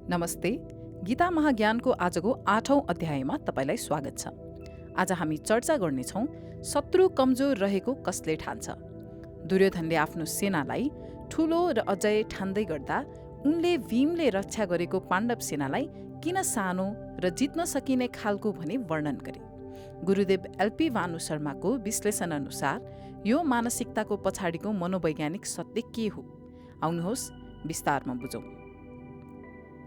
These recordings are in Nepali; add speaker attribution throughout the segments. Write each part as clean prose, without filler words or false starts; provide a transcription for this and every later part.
Speaker 1: नमस्ते, गीता महाज्ञानको आजको 8औं अध्यायमा तपाईँलाई स्वागत छ। आज हामी चर्चा गर्नेछौँ शत्रु कमजोर रहेको कसले ठान्छ। दुर्योधनले आफ्नो सेनालाई ठूलो र अजय ठान्दै गर्दा उनले भीमले रक्षा गरेको पाण्डव सेनालाई किन सानो र जित्न सकिने खालको भने वर्णन गरे। गुरुदेव एलपी भानु शर्माको विश्लेषण अनुसार यो मानसिकताको पछाडिको मनोवैज्ञानिक सत्य के हो, आउनुहोस् विस्तारमा बुझौँ।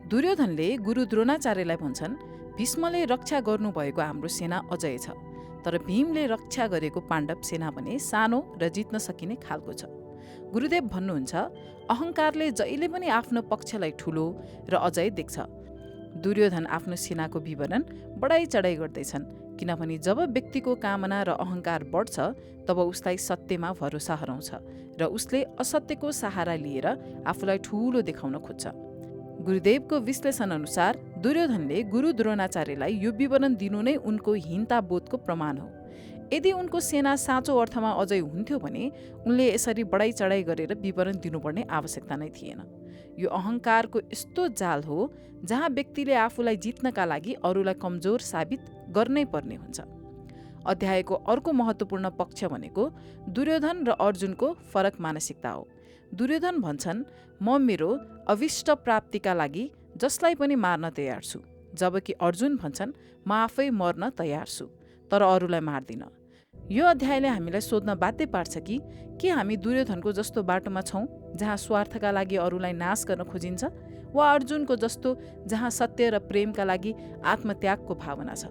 Speaker 1: दुर्योधनले गुरु द्रोणाचार्यलाई भन्छन्, भीष्मले रक्षा गर्नुभएको हाम्रो सेना अजय छ, तर भीमले रक्षा गरेको पाण्डव सेना भने सानो र जित्न सकिने खालको छ। गुरुदेव भन्नुहुन्छ, अहङ्कारले जहिले पनि आफ्नो पक्षलाई ठूलो र अजय देख्छ। दुर्योधन आफ्नो सेनाको विवरण बढाइ चढाइ गर्दैछन्, किनभने जब व्यक्तिको कामना र अहङ्कार बढ्छ तब उसलाई सत्यमा भरोसा हराउँछ र उसले असत्यको सहारा लिएर आफूलाई ठूलो देखाउन खोज्छ। गुरुदेवको विश्लेषण अनुसार दुर्योधनले गुरु द्रोणाचार्यलाई यो विवरण दिनु नै उनको हीनताबोधको प्रमाण हो। यदि उनको सेना साँचो अर्थमा अजय हुन्थ्यो भने उनले यसरी बढाइ चढाइ गरेर विवरण दिनुपर्ने आवश्यकता नै थिएन। यो अहङ्कारको यस्तो जाल हो जहाँ व्यक्तिले आफूलाई जित्नका लागि अरूलाई कमजोर साबित गर्नै पर्ने हुन्छ। अध्यायको अर्को महत्त्वपूर्ण पक्ष भनेको दुर्योधन र अर्जुनको फरक मानसिकता हो। दुर्योधन भन्छन्, म मेरो अभिष्ट प्राप्तिका लागि जसलाई पनि मार्न तयार छु, जबकि अर्जुन भन्छन्, म आफै मर्न तयार छु तर अरूलाई मार्दिन। यो अध्यायले हामीलाई सोध्न बाध्य पार्छ कि के हामी दुर्योधनको जस्तो बाटोमा छौँ जहाँ स्वार्थका लागि अरूलाई नाश गर्न खोजिन्छ, वा अर्जुनको जस्तो जहाँ सत्य र प्रेमका लागि आत्मत्यागको भावना छ।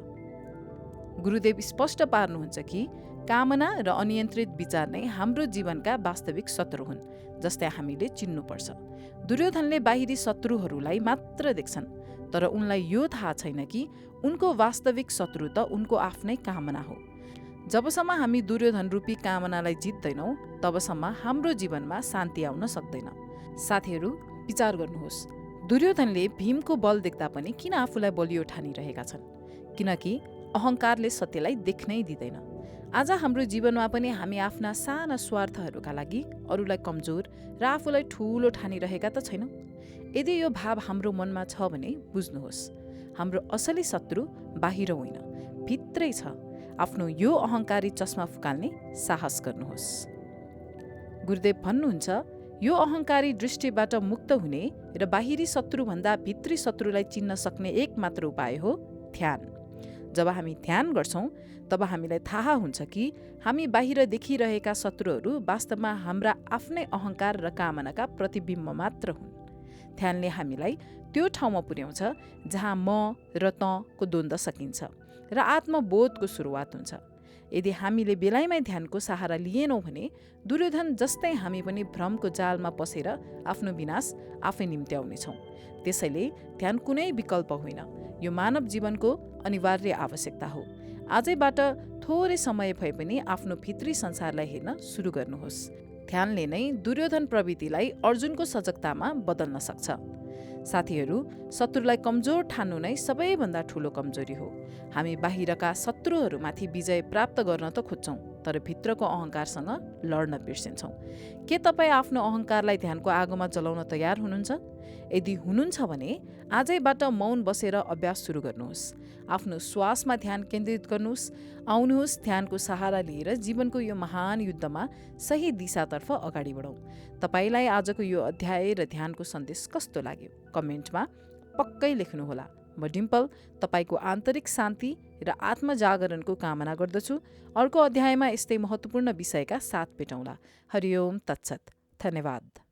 Speaker 1: गुरुदेव स्पष्ट पार्नुहुन्छ कि कामना र अनियन्त्रित विचार नै हाम्रो जीवनका वास्तविक शत्रु हुन्, जसलाई हामीले चिन्नुपर्छ। दुर्योधनले बाहिरी शत्रुहरूलाई मात्र देख्छन्, तर उनलाई यो थाहा छैन कि उनको वास्तविक शत्रु त उनको आफ्नै कामना हो। जबसम्म हामी दुर्योधन रूपी कामनालाई जित्दैनौँ तबसम्म हाम्रो जीवनमा शान्ति आउन सक्दैन। साथीहरू, विचार गर्नुहोस्, दुर्योधनले भीमको बल देख्दा पनि किन आफूलाई बलियो ठानिरहेका छन्? किनकि अहङ्कारले सत्यलाई देख्नै दिँदैन। आज हाम्रो जीवनमा पनि हामी आफ्ना साना स्वार्थहरूका लागि अरूलाई कमजोर र आफूलाई ठूलो ठानिरहेका त छैनौँ? यदि यो भाव हाम्रो मनमा छ भने बुझ्नुहोस्, हाम्रो असली शत्रु बाहिर होइन, भित्रै छ। आफ्नो यो अहङ्कारी चस्मा फुकाल्ने साहस गर्नुहोस्। गुरुदेव भन्नुहुन्छ, यो अहङ्कारी दृष्टिबाट मुक्त हुने र बाहिरी शत्रुभन्दा भित्री शत्रुलाई चिन्न सक्ने एकमात्र उपाय हो ध्यान। जब हामी ध्यान गर्छौँ तब हामीलाई थाहा हुन्छ कि हामी बाहिर देखिरहेका शत्रुहरू वास्तवमा हाम्रा आफ्नै अहङ्कार र कामनाका प्रतिबिम्ब मात्र हुन्। ध्यानले हामीलाई त्यो ठाउँमा पुर्याउँछ जहाँ म र तँको द्वन्द्व सकिन्छ र आत्मबोधको सुरुवात हुन्छ। यदि हामीले बेलायमै ध्यानको सहारा लिएनौँ भने दुर्योधन जस्तै हामी पनि भ्रमको जालमा पसेर आफ्नो विनाश आफै निम्त्याउनेछौँ। त्यसैले ध्यान कुनै विकल्प होइन, यो मानव जीवनको अनिवार्य आवश्यकता हो। आजैबाट थोरै समय भए पनि आफ्नो भित्री संसारलाई हेर्न सुरु गर्नुहोस्। ध्यानले नै दुर्योधन प्रवृत्तिलाई अर्जुनको सजगतामा बदल्न सक्छ। साथीहरू, शत्रुलाई कमजोर ठान्नु नै सबैभन्दा ठूलो कमजोरी हो। हामी बाहिरका शत्रुहरूमाथि विजय प्राप्त गर्न त खोज्छौँ, तर भित्रको अहङ्कारसँग लड्न बिर्सिन्छौँ। के तपाईँ आफ्नो अहङ्कारलाई ध्यानको आगोमा जलाउन तयार हुनुहुन्छ? यदि हुनुहुन्छ भने आजैबाट मौन बसेर अभ्यास सुरु गर्नुहोस्। आफ्नो श्वासमा ध्यान केन्द्रित गर्नुहोस्। आउनुहोस्, ध्यानको सहारा लिएर जीवनको यो महान युद्धमा सही दिशातर्फ अगाडि बढौँ। तपाईँलाई आजको यो अध्याय र ध्यानको सन्देश कस्तो लाग्यो? कमेन्टमा पक्कै लेख्नुहोला। म डिम्पल तपाईँको आन्तरिक शान्ति र आत्मजागरणको कामना गर्दछु। अर्को अध्यायमा यस्तै महत्त्वपूर्ण विषयका साथ भेटौँला। हरिओम तत्सत। धन्यवाद।